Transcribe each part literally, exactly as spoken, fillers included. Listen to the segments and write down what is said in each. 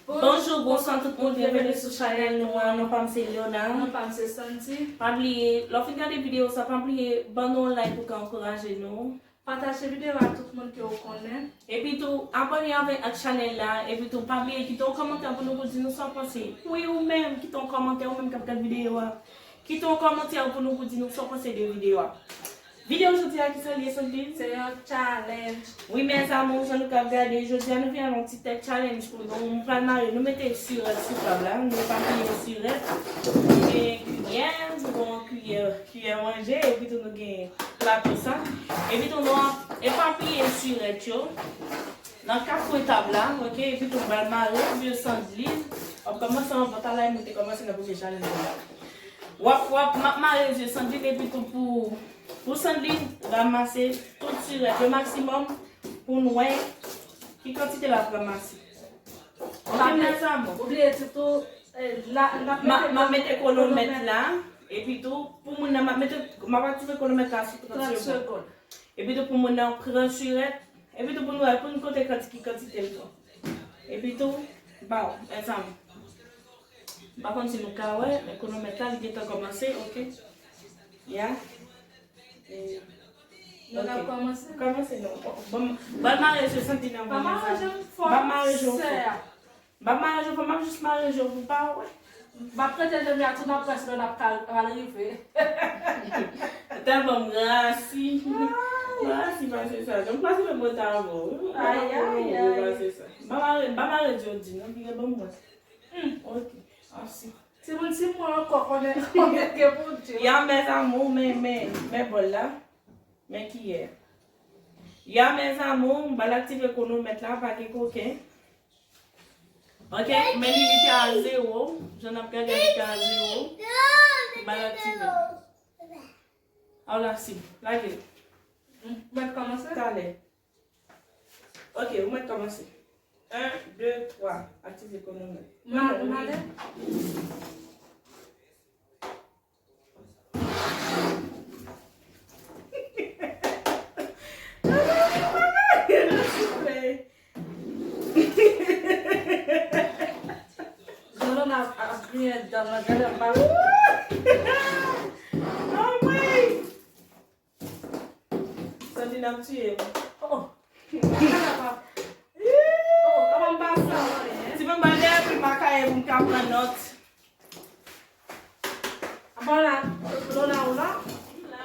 Bonjou, bonswa tout moun, byenveni sou chanèl nou an. Non pa m se Leona. Non pa m se Sandy. Pa bliye, lè w fin gade videyo sa, pa bliye ban nou yon like pou ka ankouraje nou. Pataje videyo a tout moun ke w konnen. Epi tou, abòne avèk ak chanèl la. Epi tou, pa bliye kite yon kòmantè pou nou, pou di nou sa w panse. Wi, ou menm, kite yon kòmantè, ou menm k ap gade videyo a. Kite yon kòmantè pou nou, pou di nou sa w panse de videyo a. Videyo jodi a, ki sa l ye, Sandrine? Se yon challenge. Wi, mes amours, jan nou k ap gade, jodi a nou vin avèk yon ti tèt challenge pou nou. Nou pral mare, nou mete sirèt sou tab la, nou pa bliye sirèt. Nou gen kiyè, nou gen kiyè, kiyè manje, epi tou nou gen plato sa. Epi tou nou ap epapiye sirèt yo nan kat kwen tab la, oke? Epi tou nou pral mare, vye Sandrine. W ap kòmanse anvan talè, mwen te kòmanse nan premye challenge la. W ap, w ap, m ap mare vye Sandrine, epi tou pou Pou Sandrine ranmase tout sirèt yo maksimòm pou n wè ki kantite l ap ranmase. Oke, mes amours. Oubliye di tou, eh, la, n ap mete, m ap mete konomèt la, epi tou, pou moun nan, m ap mete, m ap aktive konomèt la sou trant segonn. Epi tou, pou moun nan pran sirèt, epi tou, pou nou wè, pou n konte kanti-, ki kantite l pran. Epi tou, baw, mes amours. M pa konn si nou ka wè, men konomèt la, li gentan kòmanse, oke? Ya. E, nou ka kòmanse? Kòmanse non. Bon, m ap mare je Sandrine nan. Pa mare je m fò. M ap mare je w fò. M ap mare je w fò, m ap jis mare je w pou pa wè. M ap prete je m ya tou nan près lè n ap ka al rive. Tèlman m rasi. M rasi pase sa. Donk pase menm mwen ta avè w. Ay, ay, ay. Pase sa. M ap mare, m ap mare je w di non, vire ban m wè. Hmm, oke. Mèsi. Timoun, si mwen ankò konnen, konnen ke pou Dye. Ya, mes amours, men, men, men bòl la. Men kiyè. Ya, mes amours, m pral aktive konomèt la, pa gen koken. Oke, men li, li te a zewo. Jan n ap gade, li te a zewo. M pral aktive. Aw la, si. Lage. Mwen kòmanse? Talè. Oke, ou mèt kòmanse. En, de, twa. Aktive konomèt. Mwen, mwen ale. Zolona ap, ap griyen dan nan gade m pa. Anmwey! Sandrine ap tiye m. Oh, oh. Oh, oh, kòman m pa sa, mwen, hein? Ti mwen ba dèyè pou m pa kaye pou m ka pran nòt. Apa la, Lona ou la? M la.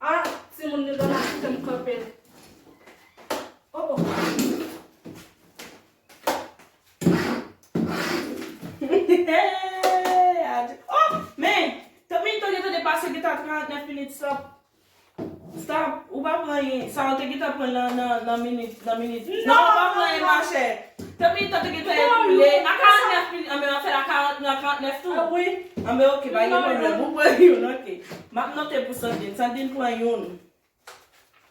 Ah, timoun li Lona kite m kanpe. Oh, oh. Hey, adje. Oh, men, tanpri, tande, tande, pase gentan trannèf minit, stop. Stop, ou pa pran anyen. Sa ou te gentan pran nan, nan, nan minit, nan minit. Non, ou pa pran anyen, machè. Tanpri, tan te gentan ekoule. A karannèf minit, anben, an fè l a karant, nan karannèf tou. Ah, wi. Anben, oke, pa gen pwoblèm. Ou pran youn, oke. M ap note pou Sandrine. Sandrine pran youn.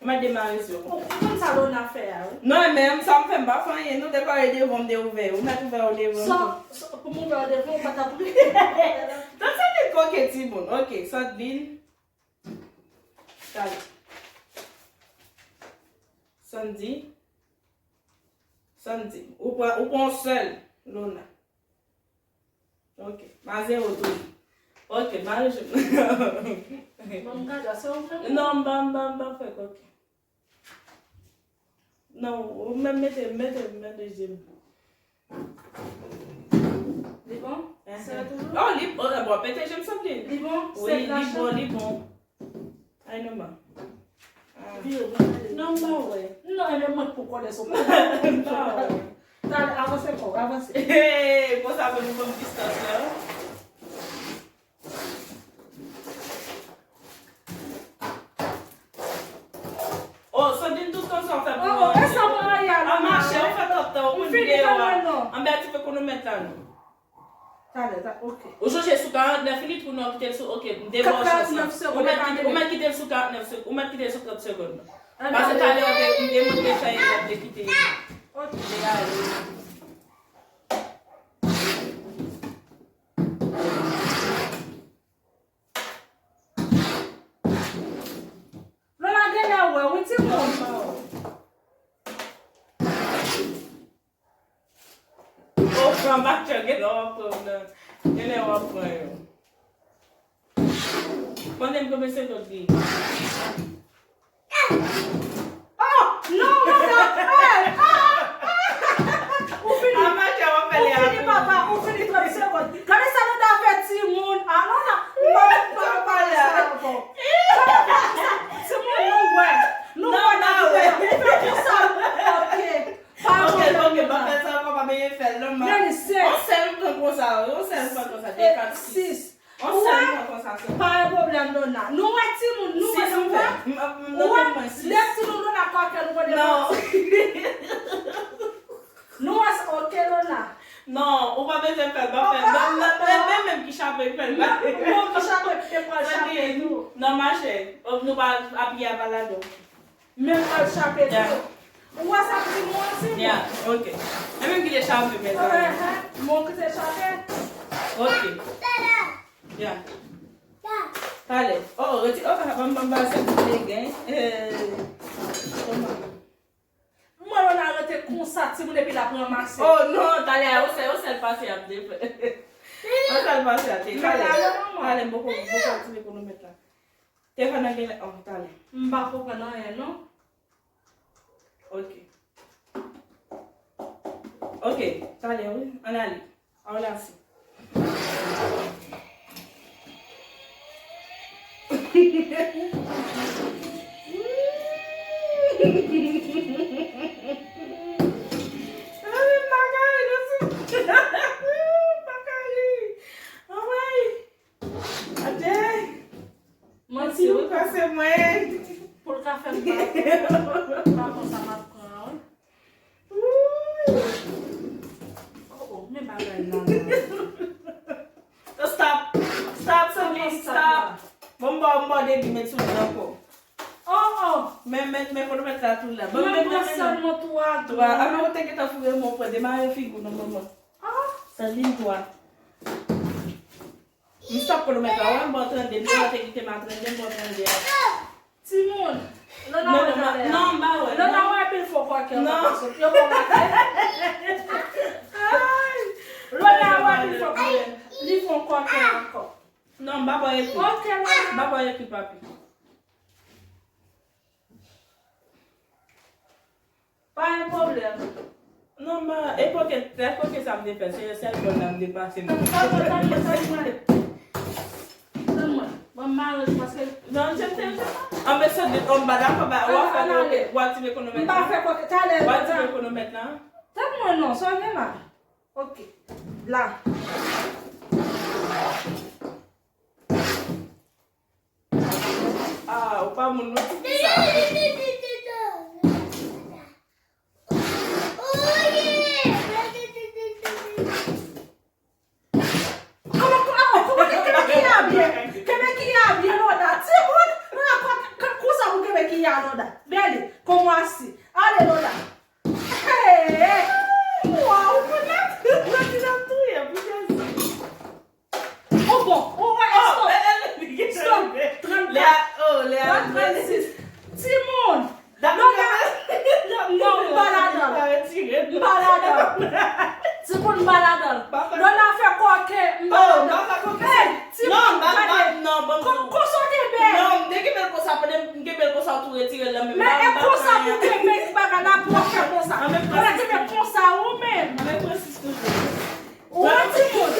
Ou mèt demare sou. Ou, ou konn sa Lona fè a, wi. Non, men, sa m fè, m pa fè anyen. Nou te pare devan, m te ouvè. Ou mèt ouvè yo devan. Sa, sa, pou m ouvè yo devan, ou pa t ap ri. Tan Sandrine koke timoun. Oke, Sandrine. Talè. Sandy. Sandy. Ou pran, ou pran yon sèl, Lona. Ok. Ma zewo tou. Ok, mare je m. Ban m gade, se ou menm? Non, m pa, m pa, m pa fè koke. Non, ou menm mete, mete, mete je m. Li bon? Sèl toujou? Oh, li bon. Bon, pete je m sanble. Li bon? Wi, li bon, li bon. Ay, non, ma. Ah. Non, m pa wè. Non, e menm mwen k pou konnen sou. M pa wè. Talè, avanse kò w, avanse. Hey, konsa pou nou konn distans la. Oh, Sandrine, tout tan sa w fè pou mwen. Oh, oh, e sa mwen a ye a, non, machè, ou fè twòp tan, ou konn videyo a. Anben, ti fè konomèt la, non. Talè, ta, ok. Ou chanje sou karannèf minit pou nou kite l sou, ok, m te ba w chans la. Ou mèt kite, ou mèt kite l sou karannèf sek-, ou mèt kite l sou trant segonn. Paske talè, ok, m te, m te montre chay la, m te kite. Ok. M te ale. Lola genlè wè wi timoun. Oh, Anba chè, gen lè w ap pran nan, gen lè w ap pran yo. Mande m konbyen segonn li ye. Oh, non, non, non. Hey, ah, ah, ah. Ou fini. Anba chè, w ap fè li. Ou fini, papa, ou fini trant segonn. Gade sa Nanda fè timoun. Ah, non, non. Mwen pa pale sa ankò. Timoun, nou wè. Nou wè nan videyo. Ou fè konsa. Ok. Pa gen pwoblèm, Nanda. Ok, ok, pa fè sa ankò, pa bezwen fè l, non, ma. Yon sèl m pran konsa, yon sèl m pran konsa, de, kat, sis. Yon sèl m pran konsa, sèl. Pa gen pwoblèm, Nanda. Nou wè timoun, nou wè, nou wè. Ou wè, de timoun, Nanda, kòkè, nou wè de. Non. Nou wè, ok, Nanda. Non, ou pa bezwen fè l, pa fè l. Non, non, non, men, men, men ki chape fè l, pa. Non, non, ki chape, ki pral chape tou. Non, ma chè, nou pa apiye a pa ladan. Men pral chape tou. Ou wè sa timoun, timoun? Ya, ok. E menm ki te chape, men sa. Mon ki te chape. Ok. Ya. Talè. Oh, reti, oh, ban m, ban m ba se pou te gen. Eh. Kòman? Mwen, Nanda rete konsa, timoun, epi l ap ranmase. Oh, non, talè, yon sèl, yon sèl pase ap defè. Yon sèl pase ap te. Talè, talè, m poko, m poko tire konomèt la. Te fè nan gen, oh, talè. M pa konprann anyen, non. Ok. Ok, talè, wi. Ann ale. Ann ale. Ay, m pa ka ri, non, sou. M pa ka ri. Anmwey. Adjey. Manti, wi, pase mwen. Pou l ka fè m pa, pa konsa m ap pran, wi. Wouy. Oh, oh, men bagay la, la. Stop. Stop, Sandy, stop. Bon, m ba w, m ba w debi, met sou li ankò. Oh, oh. Men, men, men konomèt la tou la. Bon, men, men, men, men. Sèlman twa. Twa. Alò, ou te gentan foure mwen pran demare figi w nan moman. Ah. Sandy, twa. M stop konomèt la, wè, m ba w trannde, m te kite m a trannde, m ba w trannde a. Timoun, Lona wè talè a. Non, m pa wè, Lona wè pil fon kòkè ankò. Yo pa wè. Lona wè pil fon kòkè. Li fon kòkè ankò. Non, m pa ba w ekri. Ok, Lona. M pa ba w ekri, papi. Pa gen pwoblèm. Non, ma, e koke, e koke sa m te fè, se sèl bòl la m te pase nan. Tann mwen, tann mwen, tann mwen. Tann mwen. Ban m mare l paske. Non, je t'aime, je t'aime. An, men se de, an, m pa dakò, ba, w ap fè koke, w ap tire konomèt la. M pa fè koke, talè. W ap tire konomèt la. Tann mwen non, sa gen la. Ok. La. Ah, ou pa moun non, ti fi sa. Kòman, kòman, kòman, kenbe kiye a byen. Kenbe kiye a byen, Lona. Timoun, Lona, kò, kò, konsa pou kenbe kiye a, Lona. Bèli, kòman si. Ale, Lona. Hey, hey. Waw, ou konn la. Lona, ti la touye, pou Jezi. Oh, bon. Oh, wè, stop. Stop. Trannkat. Lea, oh, Lea. Trannsis. Timoun. Lona. Non, m pa ladan. M pa ladan. Timoun, m pa ladan. Lona fè kòke, m pa ladan. Hey, timoun, gade. Kon, konsa w kenbe. Non, m te kenbe l konsa, pandan m kenbe l konsa, w tou retire l nan men m. Men e konsa pou kenbe bagay la, pou w fè konsa. Lona kenbe konsa, ou menm. Ou wè timoun?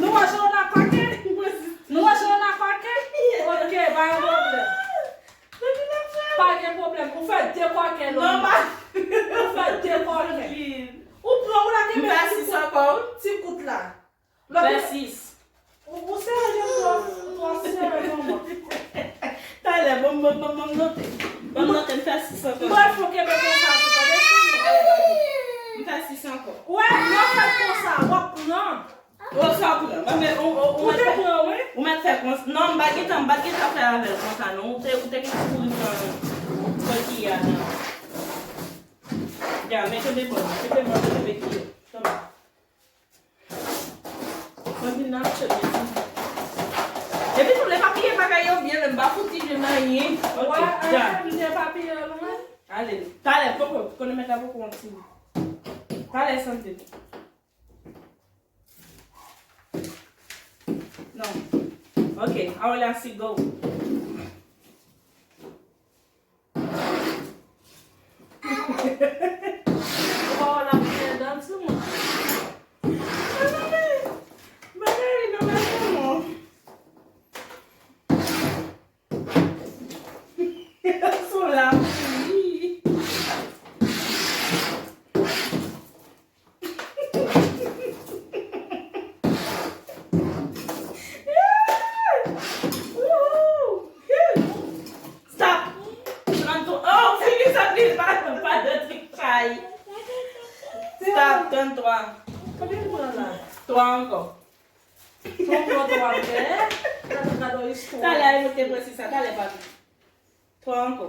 Nou wè jan w nan kòke? Nou wè jan w nan kòke? Ok, pa gen pwoblèm. Pa gen pwoblèm. Ou fè de kòke, Lona. Ou fè de kòke. Ou pran, ou la kenbe ti kout la. Fè sis. Ou, ou sere, jan m twò, twò sere, manman. Talè, bon, bon, bon, bon, note. Bon, note, m fè sis ankò. M pral fè w kenbe konsa tou, tande, timoun. M fè sis ankò. Wè, lè w fè l konsa, w ap pran. Ou sa pran. Mwen, men, ou, ou, ou mèt fè, ou mèt fè konsa. Non, m pa gentan, m pa gentan fè avè l konsa, non. Ou te, ou te gen kouri pran, pran kiye a, non. Ya, men kenbe bò, kenbe bò, kenbe kiye. Tande. Mwen vin nan chè mwen. Depi nou le papiye bagay yo byen, men m pa fouti jwenn anyen. Ok, ja. Mwen te papiye mwen. Ale, talè, poko, konomèt la poko kontinye. Talè, Sandy. Ok, ahora sí, go. Wow, la prière dans le monde. Bagay, bagay, non, bagay, non. Sou la, wi. Stop! Tranntrwa. Oh, figi sa, li pa, pa de trik chay. Stop, tranntrwa. Konbyen m pran la? Twa ankò. Fò m pran twa, men. Gade, gade istwa. Talè, nou te pran sa, talè, papi. Twa ankò.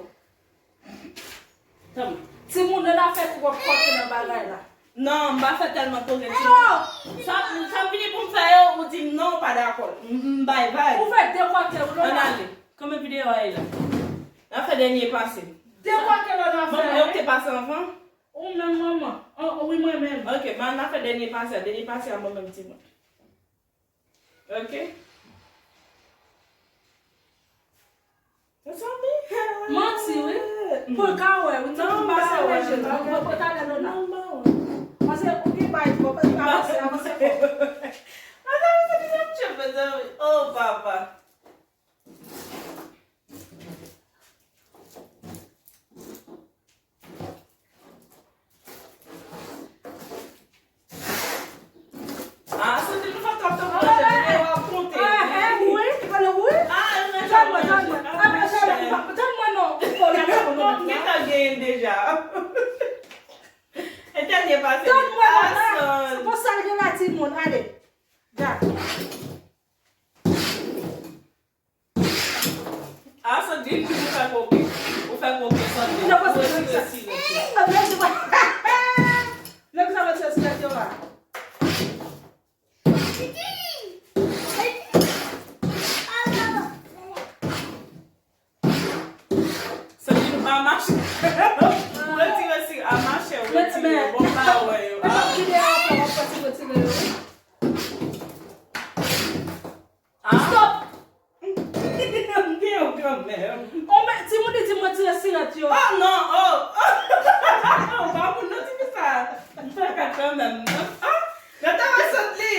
Tanm. Timoun, nou ta fè twòp koze nan bagay la. Non, m pa fè tèlman koze, timoun. Sa, sa m vini pou m fè yo, ou di m non, ou pa dakò. M, m bay vag. Ou fè de koze, ou Ann ale. Konbyen videyo a ye la? N a fè dènye pase. De koze nou ta fè. Bon, yo te pase anvan? Ou menm manman. Oh, wi, mwen menm. Ok, man, n a fè dènye pase a. Dènye pase a, mwen menm, timoun. Ok. Manti, wi. Pou l ka wè, wi. Non, m pa wè. Mwen, mwen, mwen, talè, Lona. Non, m pa wè. Paske ou gen bay twòp, avanse, avanse fò. Avanse, avanse, avanse, mezanmi. Oh, papa. Ah, Sandrine, nou pa t ap tankou lòt lè, w ap konte. Ah, eh, wi, ale, wi. Ah, nan Tann mwen, tann mwen. Ah, mwen, tann mwen, non. Ou fò la, non, non. M gentan genyen l deja. E dènye pase. Tann mwen, non, non. Se pou sa l gen la, timoun. Ale. Gad. Ah, Sandrine, ou fè koke. Ou fè koke, Sandrine. Ou retire silèt yo. Nèg sa retire silèt yo la. Sandrine, pa mache. Ou retire silèt, a mache, ou retire. Bon, pa wè yo. Ah. Ah. Stop! M gen yon kanmenm. Oh, men, timoun li di mwen tire silèt yo. Oh, non, oh! Oh, pa moun nan ti fi sa. M fè kat kanmenm. Ah, gade wè sot li.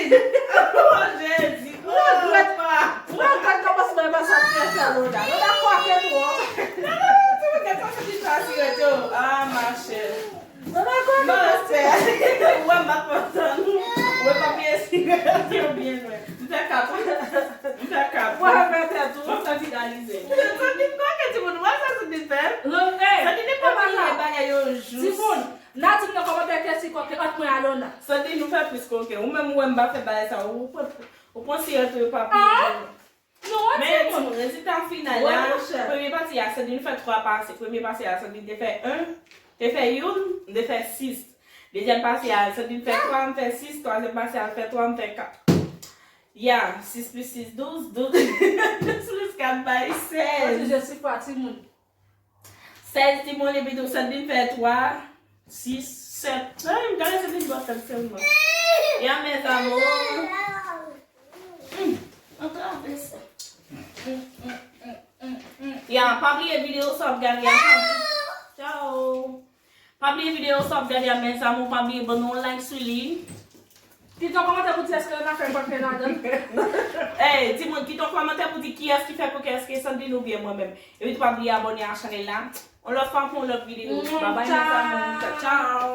Oh, Jezi. Oh, papa. Mwen regrèt kòmansman e pa sa m te fè Lona. Lona kwake twòp. Non, non, non, timoun, gade sa sot li sa silèt yo. Ah, machè. Mwen pa konn. Mastè. Ou wè m pa kontan. Ou wè pa piye silèt yo byen lwen. M fè kat. M fè kat. Mwen fè tèt ou. Mwen fè finalize. Sandrine kwake timoun. Ou wè sa Sandrine fè? Sandrine pa bliye bagay yo jous. Timoun, n a di m nan kòmantè kiyès ki kwake ant mwen a Lona. Sandrine, ou fè plis kwake. Ou menm ou wè m pa fè bagay sa. Ou pran, ou pran silèt ou pa pou. Men, timoun, rezilta final la, premye pati a, Sandrine fè twa pase. Premye pase a, Sandrine te fè en, te fè youn, m te fè sis. Dezyèm pase a, Sandrine fè twa, m fè sis. Twazyèm pase a, l fè twa, m fè kat. Ya, sis plis sis, douz, douz plis kat bay sèz. Sèz, timoun, epi tou Sandrine fè twa, sis, sèt. Ay, m gade Sandrine bò tèt sèlman. Ya, mes amours. Hmm, antrave sa. Hmm, hmm, hmm, hmm, hmm. Ya, pa bliye videyo sa w ap gade a. Tchao. Pa bliye videyo sa w ap gade a, mes amours, pa bliye ban nou yon like sou li. Kite yon kòmantè pou di èske Lona fè prank ladan. Ey, timoun, kite yon kòmantè pou di kiyès ki fè pou kiyès ke Sandrine oubyen mwen menm. Epi tou pa bliye abòne a chanèl la. Yon lòt fwa pou yon lòt videyo. Bye bye, mes amours. Tchao.